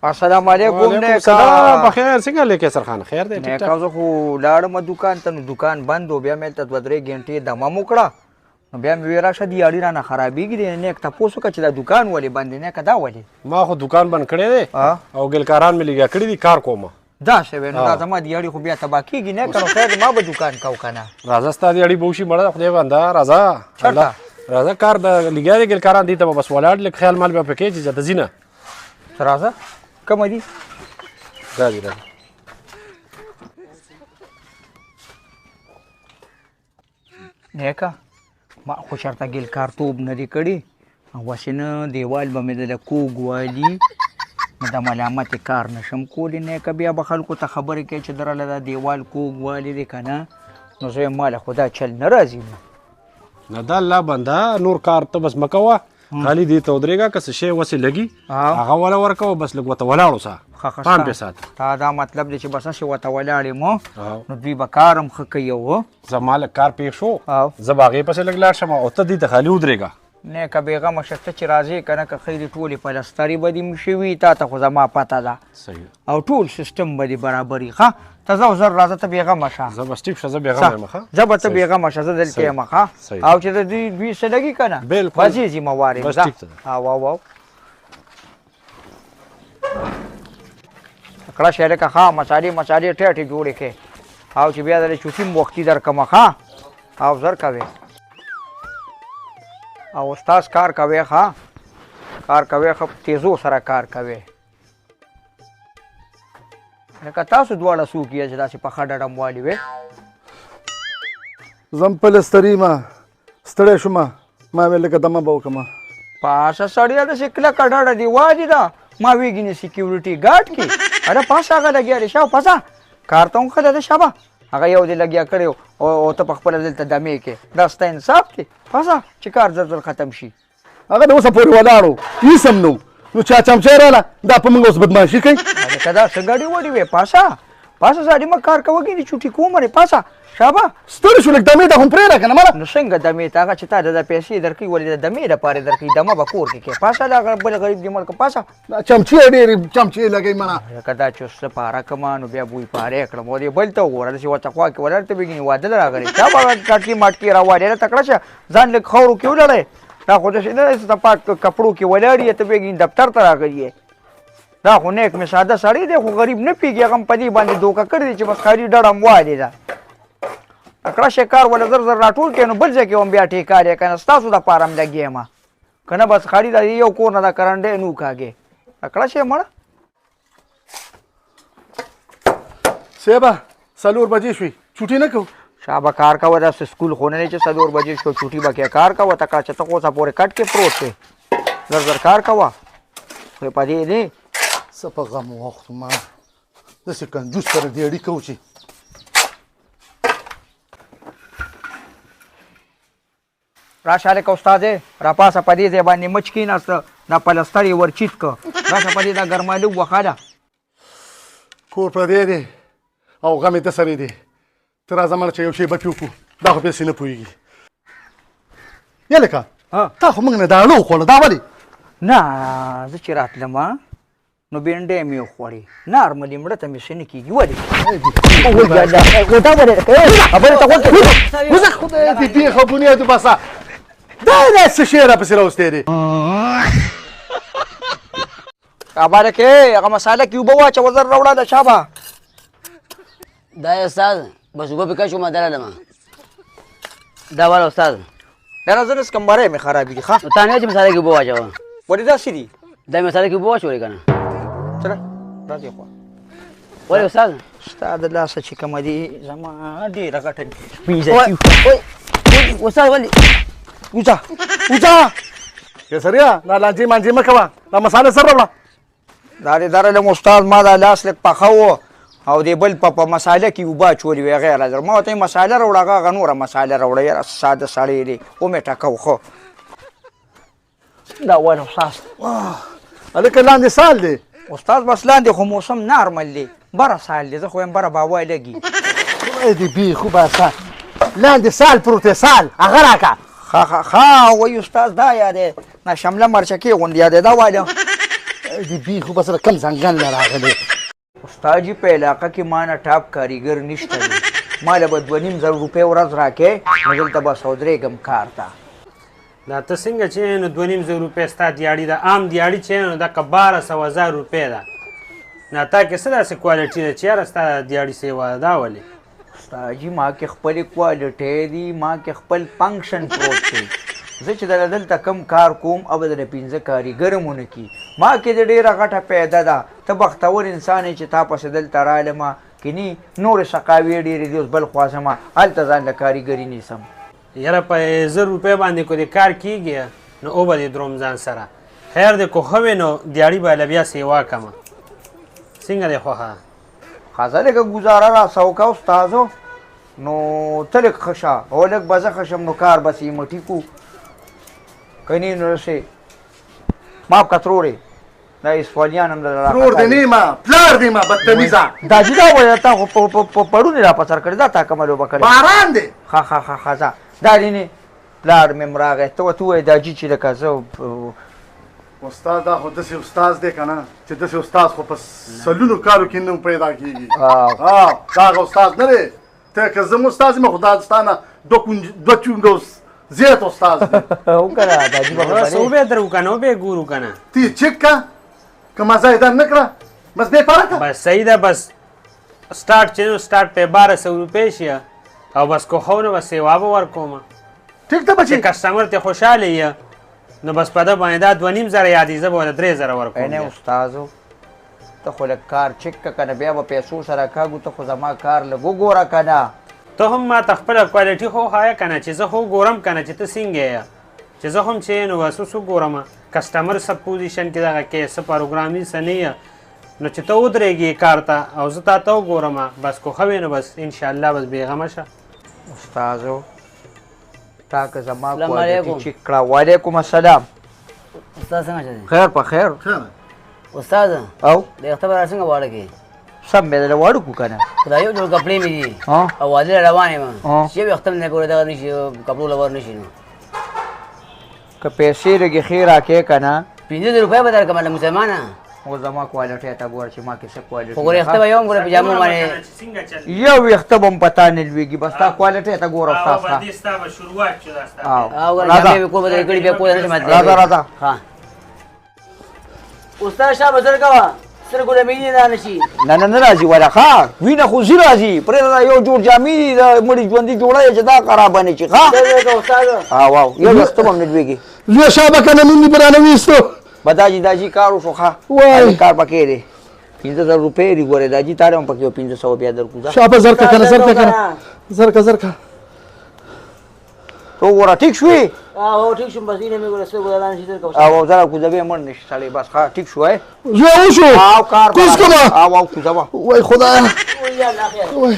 السلام علیکم نیکا. سلام، بخیر. څنګه لکه سرخان، خیر دی؟ ټیک. نیکا، زه خو لاړم دوکان ته، نو دوکان بند و. بیا مې هلته دوه درې ګنټې دمه م وکړه، نو بیا مې ویې راشه دیاړي رانه خرابېږي. دی نیک تپوس وکړه چې دا دوکان ولې بند دی؟ نیکه، دا ولې؟ ما خو دوکان بند کړی دی او ګلکاران مې لګیا کړي دي، کار کوم. داسې وی نو دا زما دیاړي خو بیا تباه کېږي نیکه. نو خیر، ما به دوکان کو که نه؟ راځه، ستا دیاړي به وشي مړه، خدای بنده، راځه. چېرته راځه؟ کار د لګیا دي ګلکاران دي، ته به بس ولاړ لږ خیال مال به پکې چې ته ځي نه. راځه، کومه دي؟ دا دي، راځه. نیکه، ما خو چېرته ګلکارتوب نه دی کړی او هسې نه دیوال به مې د کوږ والي، نو د ملامتې کار نشم کولی نیکه. بیا به خلکو ته خبرې کوي چې درله دا دیوال کوږ والي دی که نه. نو زه وایم ماله خو دا چل نه راځي. نو نه دا الله بنده، نور کار ته بس مکوه، خالي دې ته ودرېږه، که څه شی وسې لګي هغه وله ورکوه، بس لږ ورته ولاړ اوسه، پام پې ساته. تا دا مطلب دی چې بس هسې ورته ولاړ یم، نو دوی به کار هم ښه کوي؟ او زما لږ کار پېښ شو، زه به هغې پسې لږ لاړ شم او ته دې ته خالي ودرېږه. نه که بېغمه شه، ته چې راځې که نه، که ښه دي ټولې پلسترې به دې شوي، تا ته خو زما پته ده، او ټول سیستم به دې برابر وي. ښه، ته ځه، زر راځه، ته بېغمه شه. زه بس ټیک شه، زه بېغمه یم. ښه، زه به ته بېغمه شه، زه دلته یم. ښه، او چې د دوی دوی څه لګي که نه، بالکل بس یې ذمه وار یم. بس ټیک ته. او او او کړه شی لکه ښه مسالې مسالې ټیټې جوړې کړې، او چې بیا درله چوټي هم وختي درکړم. ښه، او زر کوې او استاد کار کوي. ښه کار کوي، ښه تیزو سره کار کوي. لکه تاسو دواړه څوک یې چې داسې پخه ډډه مو والي وې؟ زم پلستري ما ستړی شوم، ما ویل لکه دمه به وکړم. پاسه سړیه، داسې کلکه ډډه دې والي ده، ما ویګي نه سکیورټي ګارډ کې. اره پاسه، هغه لګیا دی، شا پاسه کار ته هم ښه ده. شابه، هغه یو دې لګیا کړی او ته په خپله دلته دمې کې، دا ستا انصاف دی؟ پاسه چې کار زر زر ختم شي. هغه د اوسه پورې ولاړو، هېڅ هم نه و، نو چا چمچۍ راله، دا په موږ اوس بدمعاشي کوي. لکه دا څه ګډې وډې وې؟ پاسه پاسه سړي، مه کار کوه، ګینې چوټي کوم. ری پاسه، شابه. ستړی شو، لږ دمې ته هم پرېږده که نه مړه. نو څنګه دمې ته؟ هغه چې تا د پیسې درکوي، ولې د دمې دپاره درکوي؟ دمه به کور کې کوې. پاسه، دا بل غریب دې مړ که. پاسه. دا چمچې ډېرې چمچې لګوي مړه. لکه دا چې څه پاره کړم، نو بیا بوی پاره کړم. او دې بل ته وګوره، داسې ورته خوا کې ولاړ ته به ګینې واده له راغلی. چا به کټکې مټکې راوالې؟ تکړه شه، ځان لږ خاورو کې ولړی. دا خو داسې نه دی چې ته پاک کپړو کې ولاړ یې، ته به ګینې دفتر ته راغلی یې. دا خو نیک مې ساده سړی دی، خو غریب نه پیږي، هغه هم په دې باندې دوکه کړی دی چې بس خالي ډډه هم والې ده. تکړه شی کار وله زر زر راټول کړې، نو بل ځای کې هم بیا ټیکا دی که نه، ستاسو دپاره هم لګیا یم که نه، بس خالي دا یو کور نه دا کرنډی نو کاږې. تکړه شی مړه. صاحبه، 4 بجې شوې، چوټي نه کوو؟ شابه، کار کوه. داسې سکول خو نه دی چې 4 بجې شو چوټي به کې. کار کوه تکړه، چې ته خو اوسه پورې کټ کې پروت دی. زر زر کار کوه، خو په دې دی څه په غم وخت ما داسې کنجوس سره دې اړیکه وچې. راشه هلکه استاده، راپاسه، په دې ځای باندې مچ کېناسته، دا پلستر یې ورچیت که. راشه، په دې دا ګرمالو وخاله. کور پردی دی او غم یې د سرې دی. ته راځه مړه چې یو شی به پې وکړو، دا خو پسې نه پوهېږي. یا لکه تا خو موږ نه دا اړه وخوړه، دا ولې؟ نه، زه چې راتلم نو بینډۍ مې وخوړې، نارملي مړه ته مې څه نه کېږي. ولې؟ دا ولې خبرې ته غوږ وځه؟ خدای دې بېخه بنیاد وباسه، دا دا څه شی راپسې راوستی دی؟ خبره کې هغه مساله کې اوبه واچوه، زر راوړه د شابه. دا استاد، بس اوبه پې کشو، ما درلم. دا والا استاد. یاره، زه نس کمبرۍ مې خرابې دي. ښه، نو تا نه چې مساله کې اوبه واچوه؟ ولې داسې دي؟ دا مساله کې اوبه واچولې که نه؟ چله راځې خوا. ولې استاد؟ ستا د لاسه چې کومه دي زما ډېره غټه بېعزتي. استاد ولې؟ وځه وځه. کیسریا، دا لانجې مانجې مه کوه، دا مساله سره راوړه. دا دې درلم استاد، ما دا لاس لږ پخه و او دې بل په مساله کې اوبه اچولې وې. هغې راځه، ما ورته مساله راوړه، هغه نوره مساله راوړه. یاره، ساده سړی دی، ومې ټکو. ښه، دا وایه استاد. هلکه، لاندې سال دی. استاد، بس لاندې خو موسم نارمل دی، بره سال دی. زه خو یم بره به هوا لګي. خدای دې بېخ وباسه، لاندې سال پروت دی، سال هغه راکړه. ښه ښه ښه، وایي استاد، دا یادی دا شمله مرچکې غوندې یادی، دا وایم. دې بیخ خو به سره کم ځنګل نه راغلی. استاد جي په علاقه کې ما نه ټاپ کاریګر نشته دی، ما له به 2,500 روپۍ ورځ راکې، نو دلته به سودرېږم کار ته. دا ته څنګه چې نو 2,500 روپۍ ستا دیاړي ده، عام دیاړي چې نو دقه 1,200 روپۍ ده. نه تا کې څه داسې کوالټي ده چې یاره ستا دیاړي سیوا ده؟ ولې استاد جي ما کې خپلې کوالټۍ دي، ما کې خپل فنکشن پروت دی. زه چې دلته کم کار کوم او به د 5 کاریګر هم ونه کړي، ما کې د ډېره غټه پیدا ده. ته بختور انسان یې چې تا پسې دلته رالمه، کني نورې سقاوې ډېرې دي، اوس بل خوا ځمه هلته ځان له کاریګري نیسم. یاره په 1,000 روپۍ باندې که دې کار کېږي نو وبه دې دروم ځان سره. خیر دی که ښه وي نو دیاړي به له بیا سیوا کمه. څنګه دی خوښه؟ ښځه لږه ګوزاره راسه وکړه استادو، نو ته لږ ښه شه او لږ به زه ښه شم، نو کار به سې مټي کړو. کني نو داسې معاف کړه ترورې، دا اسفالیان هم درته ترور دې نه یم، پلار دې یم، بدتمیزه. دا جدا وایه، تا خو پړونې را په سر کړې، دا تا کومه لوبه کړې؟ باران دی. ښه ښه ښه ښه ځه، دا دې نه پلار مې هم راغی، ته ورته ووایه دا جي چې لکه زه استاد. دا خو داسې استاد دی که نه چې داسې استاد خو په سلونو کالو کې نه پیدا کېږي. دا هغه استاد نه دی، ته که زه هم استاد یم خو دا ستا نه دوه چونګه زیات استاد دی. وکړه دا جي به بس وبه درو که نه، وبه ګورو که نه. ته یې چک که، که مزه یې در نه کړه بس بې پاره که. بس صحیح ده، بس سټارټ چې نو سټارټ پې 1,200 روپۍ شي او بس که ښه نو بس سیوا به ورکومه. ټیک ده بچې، چې کسټمر ته خوشحاله یې نو بس په ده باندې دا 2,500 یادې، زه به ورته 3,000 ورکوم. نه استادو ته خو لږ کار چک که که نه بیا به پیسو سره کاږو، ته خو زما کار لږ وګوره که نه. ته هم ما ته خپله کوالټي خو وښایه که نه، چې زه خو ګورم که نه چې ته څنګه یې، چې زه هم چې نو بس اوس وګورم کسټمر څه پوزیشن کې دغه کې څه پروګرام یې څه نه یې، نو چې ته ودرېږې کار ته او زه تا ته وګورم بس که ښه وي نو بس انشاءالله بس بېغمه شه. استادو تا که زما کوالټي چک کړه. وعلیکم السلام. استاد څنګه شه؟ خیر په خیر. استاد او د اختبار څنګه واړه کې؟ سم مې درله واړه کړو که نه؟ خدای یو جوړ کپړې مې دي او واده روان یم، چې یو وخت هم نه ګوره دغه نه شي کپړو له ور نه شي. نو که پیسې لږې ښې راکې که نه 5,000 روپۍ به درکړم له مسلمانه. خو زما کوالټۍ ته ګوره چې ما کې څه کوالټي خو ګوره ویښته به یو هم ګوره په جامو باندې یو ویښته به هم په تا نه لوېږي، بس تا کوالټۍ ته ګوره استاد. ستا به شروعات چې دا ستا او ګوره جامې مې کور به درکړي بیا کور نه شم تللی. راځه راځه. ښه استاد شابه زر کوه، سترګو له مې وینې را نه شي. نه نه نه راځي ولا، ښه وینه خو ځي راځي، پرېږده یو جوړ جامې دي د مړي ژوندي جوړه یې چې دا خرابه نه شي. ښه استاد واو یو ویښته به هم نه لوېږي. زویه شابه که نه نوم دې پرې رانه ویستو. به دا جي دا جي کار وشو. ښه وای کار پکې دی 5,000 روپۍ دي، ګورې دا جي تا له هم پکې یو 500 بیا درکړو. ځه شابه زر که که نه، زر که که نه، زر که زر که. ته وګوره ټیک شوې؟ هو ټیک شوم، بس وینه مې ګوره سترګو له نه شي درکړه. او زه راکوزه به یې مړ نه شي سړی، بس ښه ټیک شو. زویه وشو او کار کوز کړه. او کوزه وه. وای خدایه. وای الله خیر. وای.